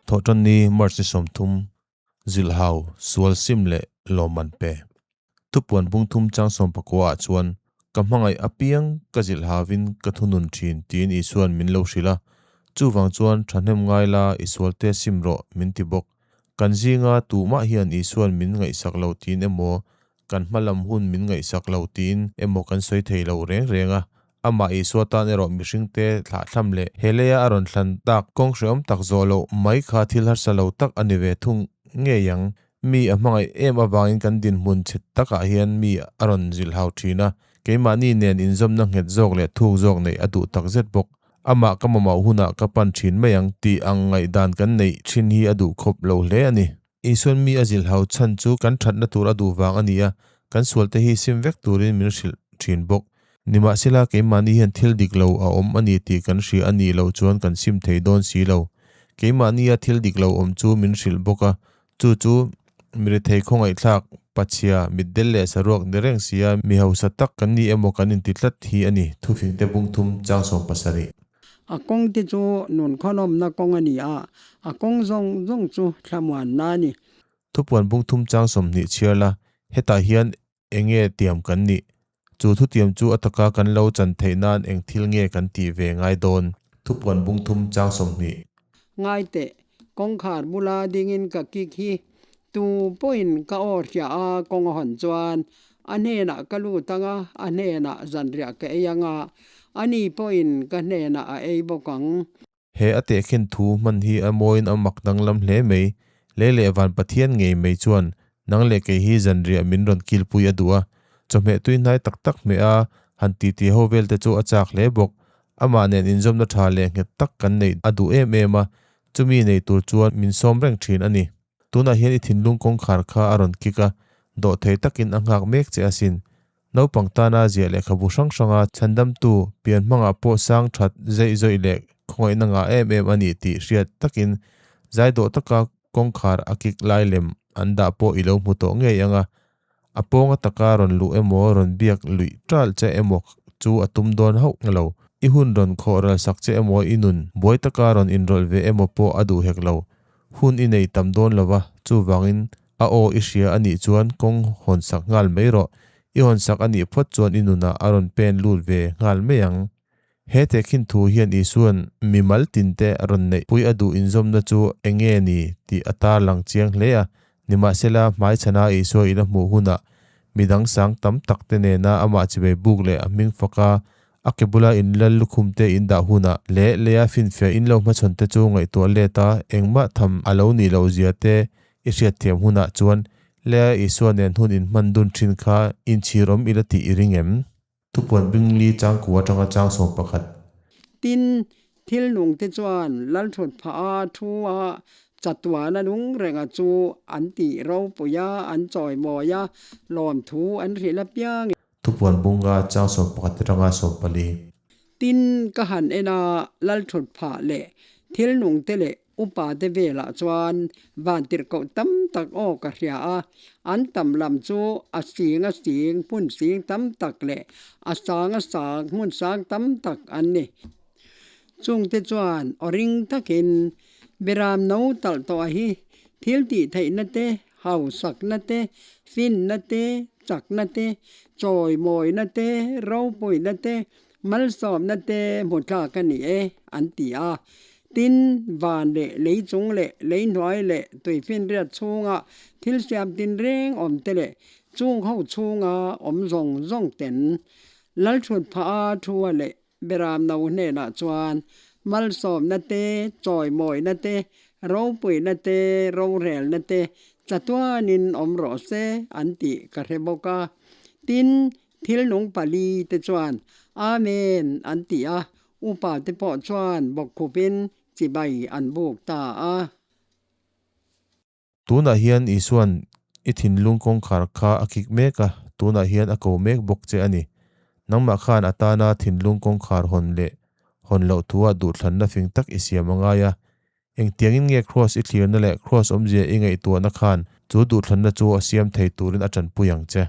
Thawhṭanni, March ni 30, Zilhau, Sual Sim leh Lawmman Pe. Thupuan bung thum chang 19 ah chuan, Ka hmangaih apiang ka zilhauin ka thunun ṭhin tiin Isua'n min lo hrilh a. Chuvang chuan ṭhahnem ngai la i sualte sim rawh min ti bawk. Kan zinga tumah hian Isua'n min ngaihsak lo tiin emaw, kan hma lam hun min ngaihsak lo tiin emaw kan sawi thei lo reng reng a. Amah Isua tan erawh mihringte thlahthlam leh he leia a rawn thlan tak kawng hrehawm tak zawh loh mai kha thil harsa lo tak a ni ve thung ngei ang. Mi a hmangaih em avangin kan dinhmun chhe takah hian mi a rawn zilhau thin a, keimahni nen inzawmna nghet zawk leh thuk zawk neih a duh takzet bawk. Amah ka mamawh hunah ka pan thin mai ang tih ang ngaihdan kan neih thin hi a duh khawp lo hle a ni. Isuan mi a zilhau chhan chu kan thatna tur a duh vang a ni a, kan sualte hi sim vek turin min hrilh thin bawk. Nimahsela, keimahni hian thil dik lo a awm a ni tih kan hria a nih loh chuan kan sim thei dawn si lo. Keimahnia thil dik lo awm chu min hrilh bawk a, chu chu mirethei khawngaihthlak, pachhia, mitdel leh saruak ni reng sia mi hausa tak kan ni emaw kan inti tlat hi a ni, thufingte bung thum chang 70. A kawng te chu nun khawnawmna kawng a ni a, a kawng zawng zawng chu thlamuanna a ni. Thupuan bung thum chang 20 chhiar la, hetah hian eng nge tiam kan nih? Chu thutiam chu a taka kan lo chan theih nan eng thil nge kan tih ve ngai dawn? Thupuan bung thum chang 20. Ngai teh, kawngkhar bula dingin ka kik hi tu pawhin ka aw hria a kawng a hawn chuan a hnenah ka lut ang a, a hnenah zanriah ka ei ang a, ani pawhin ka hnenah a ei bawk ang. He a tehkhin thu hman hi a mawiin a mak danglam hle mai. Lei leh van Pathian ngei mai chuan nang leh kei hi zanriah min rawn kilpui a duh a, chawhmeh tui hnai tak tak hmeh a han titi ho vel te chu a chak hle bawk. Amah nen inzawmna tha leh nghet tak kan neih a duh em em a, chumi nei tur chuan min sawm reng thin a ni. Tunah hian i thinlung kawngkhar kha a rawn kik a, dawhthei takin a nghak mek che asin. Naupang tana ziah lehkhabu hrang hranga chhandamtu pian hmangah pawh sang that zeih zawih leh khawngaihna ngah em em a ni tih hriat takin zai dawh taka kawngkhar a kik lai lem an dah pawh i lo hmu tawh ngei ang a. A pawnga taka rawn luh emaw rawn biak luih ṭalh che emaw chu a tum dawn hauh lo. I hun rawn khawh ral sak che emaw i nun buai taka rawn inrawlh ve emaw pawh a duh hek lo. Hun i nei tam dawn lo va, chuvangin a aw i hria a nih chuan kawng hawn sak nghal mai rawh. I hawn sak a nih phawt chuan i nunah a rawn pen lut ve nghal mai ang. He tehkhin thu hian Isua'n mimal tinte rawn neih pui a duh inzawmna chu eng nge ni tih a tarlang chiang hle a. Nimahsela, hmaichhana Isua ila hmuh hunah midang sang tam takte nena amah chibei buk leh a hming faka a ke bula inlal lukhumte in dah hunah leh leia finfiah in lo hmachhawnte chu ngaihtuah let a, engmah tham a lo nih loh zia te i hriatthiam hunah chuan leia Isua nen hun inhman dun thin kha inchhirawm ila tih i ring em? Thupuan bingli changkua atanga chang 11. Tin, thil nungte chuan Lalthut phah a thu a, chatuana nung renga chu an tih ropui a, an chawimawi a, lawmthu an hrilh apiang. Thupuan bunga chang 11 atanga 14. Tin, ka han en a, Lalthut phah leh thil nungte leh Upa te velah chuan vantirhkoh tam tak aw ka hria a, an tam lam chu a sing a sing hmun sing tam tak leh a sang a sang hmun sang tam tak an ni. Chungte chuan aw ring takin Beram no talh tawh hi thil tih theihna te, hausakna te, finna te, chakna te, chawimawina te, ropuina te, Malsawmna te hmu tlak a ni e, an ti a. Tin, van leh lei chung leh lei hnuai leh tuifinriat chhunga thil siam tinreng awm te leh chung ho chhunga awm zawng zawng ten Lalthut phah a thua leh Beram no hnenah chuan malsawmna te, chawimawina te, ropuina te, rorelna te chatuanin awm rawh se an tih ka hre bawk a. Tin, Thil nung pali te chuan Amen an ti a, upa te pawh chuan bawkkhupin chibai an buk ta a. Tunah hian Isua'n i thinlung kawngkhar kha a kik mek a, tunah hian a ko mek bawk che a ni. Nangmah khan a tana thinlung kawngkhar hawn leh hawn loh thuah duhthlanna fing tak i siam a ngai a. Engtiangin nge Kraws i thlirna leh Kraws awmzia i ngaihtuahna khan chu duhthlanna chu a siam thei turin a tanpui ang che?